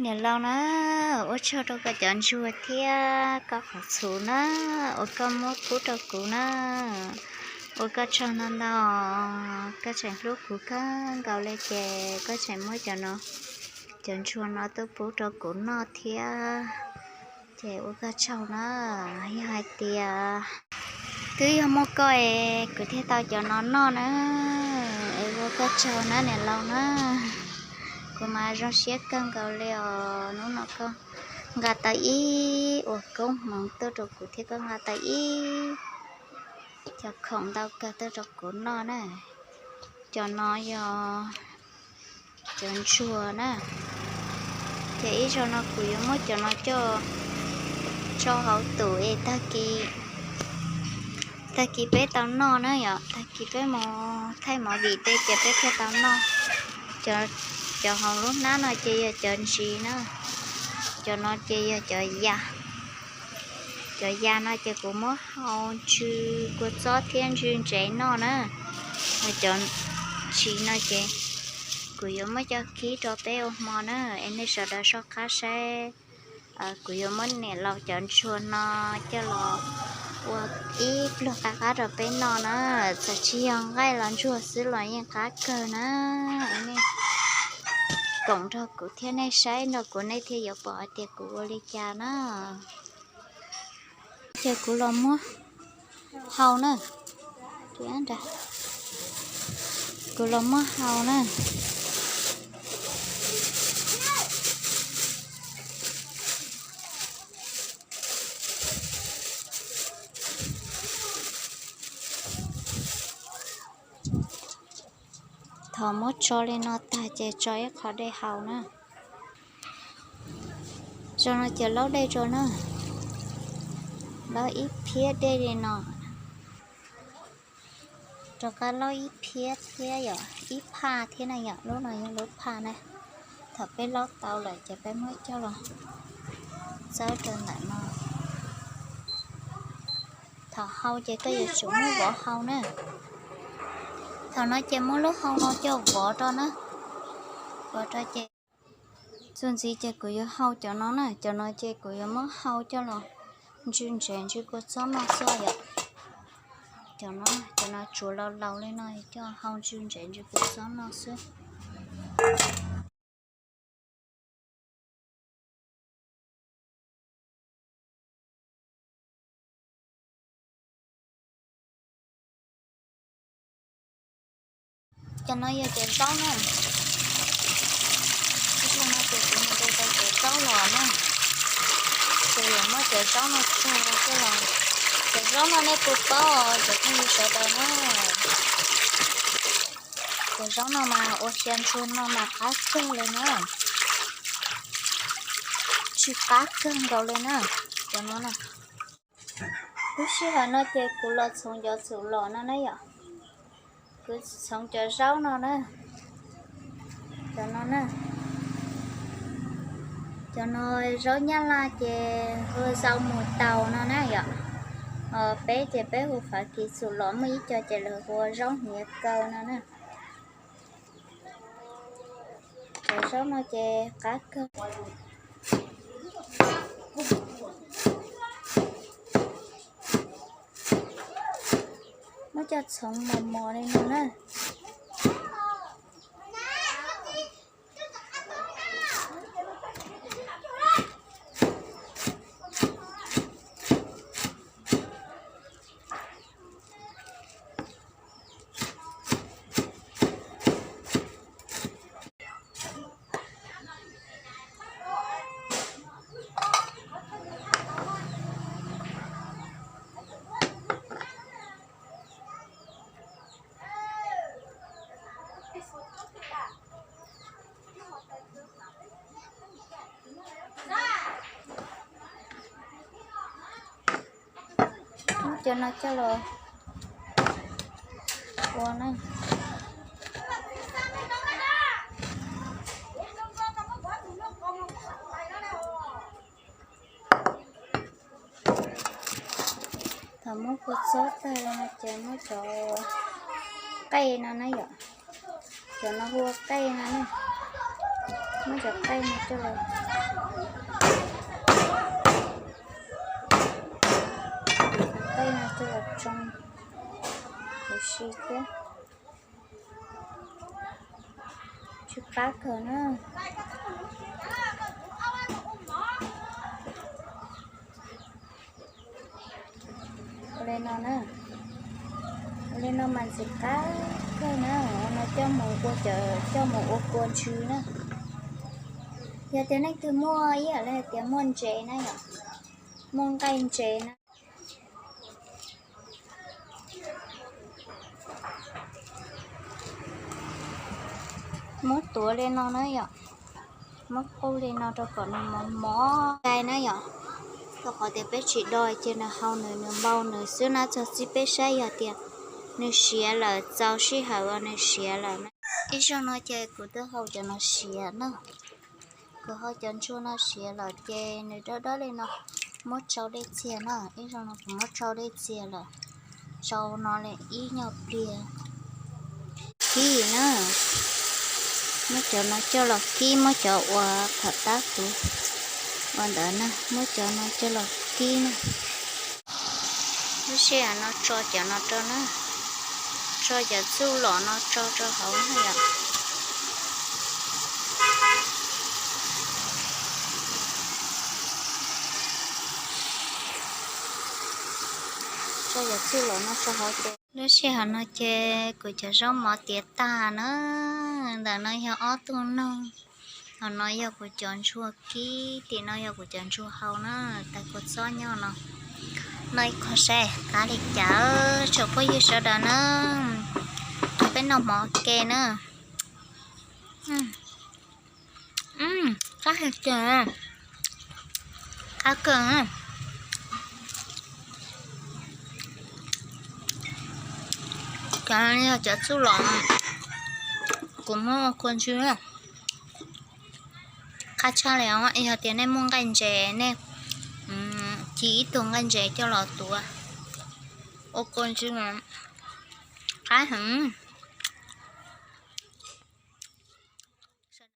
Niam laus na, ua tsaug rau koj cov ntsuag thiab koj qhov txhuv na, uas koj muab pub rau kuv na. Ua koj tsaug ntau ntau, koj tseem hlub kuv kawg nkaus li ces koj tseem muab cov no, cov ntsuag no tuaj pub rau kuv noj thiab. Ces ua koj tsaug na, yog hais tias twb yog muaj koj es kuv thiaj tau cov no noj na. Es ua koj tsaug na niam laus na. Kuv mas zoo siab kawg nkaus li os, hnub no koj nqa tau ib uas koob hmoov tuaj rau kuv thiab koj nqa tau ib cov khoom ntau kawg tuaj rau kuv noj na. Cov no yog cov ntsuag na. Ces ib zaug no kuv yuav muab cov no coj tso hauv tus es tag kis, tag kis peb tau noj na yom, tag kis peb mus thaij movie tej ces peb thiaj tau noj. Cov, cov hauv lub hnab no ces yog cov ntsis na, cov no ces yog cov ya. Cov ya no ces kuv muab hau ntsw kua txob thiab ntsw ntsev noj na. Cov ntsis no ces kuv yuav muab coj kib rau peb ua hmo na, es nej sawv daws soj qab saib. Kuv yuav muab niam laus cov ntsuag no coj los ua ib pluag qab qab rau peb noj na. Txawm tsis yog nqaij los ntsuag xwb los yeej qab kawg na. Es nej koom nrog kuv thiab nej saib nrog kuv nej thiaj yuav pom hais tias kuv ua li cas na. Ces kuv los muab hau na. Kuv los muab hau na. Thaum muab tso li no tag ces tso ib qho dej haus na. Tso no ces laub dej rau na. Laub ib phiab dej li no. Rov qab laub ib phiab thiab yom, ib phaj thiab na yom, lub no yog lub phaj na. Thaum peb laub tau lawm ces peb muab coj los txawb rau ntawm no. Thaum hau ces koj yuav tsum muab vov hau na. Thaum no ces muab lub hau no coj vov rau na. Vov rau ces txuas ntxiv ces kuv yuav hau cov no na, cov no ces kuv yuav muab hau coj los ntsw ntsev ntsw kua txob noj xwb yom. Cov no, cov no tsuav laus laus li no coj hau ntsw ntsev ntsw kua txob noj xwb. Cov no yog cov zaub na. Ib pliag no ces kuv mus de tau cov zaub los na. Ces yuav muab cov zaub no txog coj los. Cov zaub no nej puas paub cov phooj ywg sawv daws na? Cov zaub no mas ua xyaw ntsuag no mas qab kawg li na. Tsis qab kawg nkaus li na. Cov no na. Lub sij hawm no ces kuv los txhoov cov txhum los no na yom. Kuv txhoov cov zaub no na. Cov no na. Cov no zaub Nyab Laj ces hu zaub mus taus no na yom. Ho peb ces peb hu Fav Kis txhum los, muaj ib co ces lawv hu ua zaub hniav kaw no na. Cov zaub no ces qab kawg. Muab coj txhoov mos mos li no na. Muab cov no coj los ua na. Thaum muab kua txob tag no ces muab cov qej no na yom. Cov no hu ua qej no na. Muab cov qaij no coj los, cov qaij no coj los tsoo huv si thiab. Tsw qab kawg na. Ua li no na, ua li no mas ntxim qab kawg na. Ua no coj mus ua cov, coj mus ua kua ntsw na. Yog tias leej twg muaj ib yam li hais tias muaj ntses na yom, muaj nqaij ntses na, muab tuav li no na yom, muab qub li no rau kom nws mos mos cai na yom. Rau qhov tias peb tsis do ces nws hau nws, nws npau nws xwb na. Txog txij peb saib yog tias nws siav lawm, txaus sij hawm uas nws siav lawm na. Ib zaug no ces kuv twb hau cov no siav na. Kuv hau cov ntsuag no siav lawm ces nws dawb dawb li no, muab tsau dej txias na. Ib zaug no kuv muab tsau dej txias lawm, tsau no li ib nyuag pliag kib na. Muab cov no coj los kib, muab cov uas thaum tab kuv ua ntawd na, muab cov no coj los kib na. Lub sij hawm no tso cov no rau na, tso cov txuj lom no tso rau hauv na yom. Tso cov txuj lom no rau hauv ces lub sij hawm no ces kuv cov zaub mov tiav tag na. Ntawm no yog ob tug noog, hauv no yog kuv cov ntsuag kib, tim no yog kuv cov ntsuag hau na, tais kua txob nyob no. Noj ib qho saib qab li cas tsoom phooj ywg sawv daws na. Rau peb noj mov ke na. Qab hais tias, qab kawg. Cov no yog cov txuj lom, kuv muab ua kua ntsw. Qab tshaj li os, yog tias nej muaj nqaij ntses nej ci ib tug nqaij ntses coj los tuav ua kua ntsw, qab heev.